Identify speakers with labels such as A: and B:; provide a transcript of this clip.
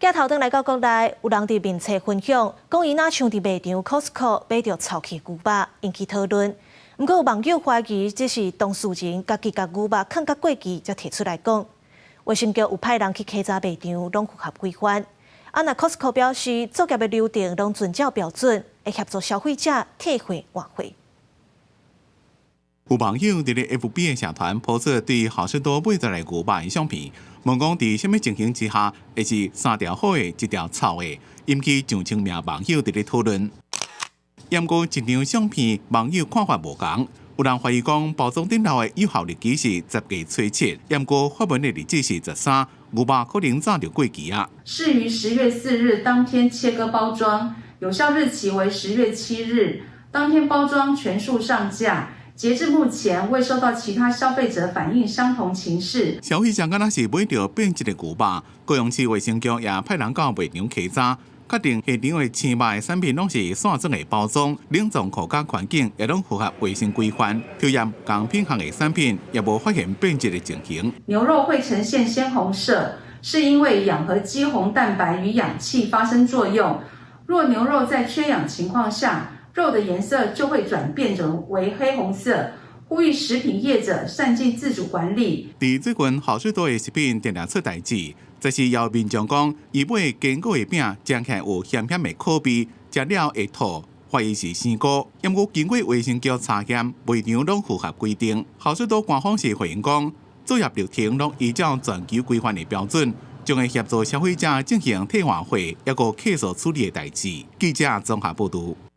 A: 鏡頭轉來到國內，有人佇面冊分享，講伊若像佇賣場 Costco 買著臭氣牛肉，引起討論。毋過有網友懷疑這是當事人家己共牛肉囥甲過期，才提出來講。衛生局有派人去稽查賣場，攏符合規範。啊，若 Costco 表示作業的流程攏遵照標準，會協助消費者退貨換貨。
B: 有網友佇咧 FB 的社團 po 出對好市多買來牛肉的相片，問講佇啥物情形之下會是三條好的，一條臭的，引起上千名網友佇咧討論。毋過這張相片，網友看法無仝，有人懷疑講包裝頂頭的有效日期是10月初7，毋過發文的日子是13，牛肉可能早就過期啊。
C: 適於10月4日當天切割包裝，有效日期為10月7日，當天包裝全數上架。截至目前，未收到其他消費者反映相同情事。
B: 消費者敢若是買著變質的牛肉，高雄市衛生局也派人到賣場稽查，確定現場的生肉的產品攏是散裝的包裝，冷藏庫佮環境也攏符合衛生規範，抽驗仝品項的產品也無發現變質的情形。
C: 牛肉會呈現鮮紅色，是因為氧合肌紅蛋白與氧氣發生作用。若牛肉在缺氧情況下，肉的顏色就會轉變成為黑紅色。呼籲食品業者善盡自主管理。
B: 佇最近好市多的食品定定出代誌，這是有民眾講，伊買堅果的餅，食起來有鹹鹹的苦味，食了會吐，懷疑是生菇。毋過經過衛生局查驗，賣場攏符合規定。好市多官方是回應講，作業流程攏依照全球規範的標準，將會協助消費者進行退換貨，抑閣客訴處理的代誌。記者綜合報導。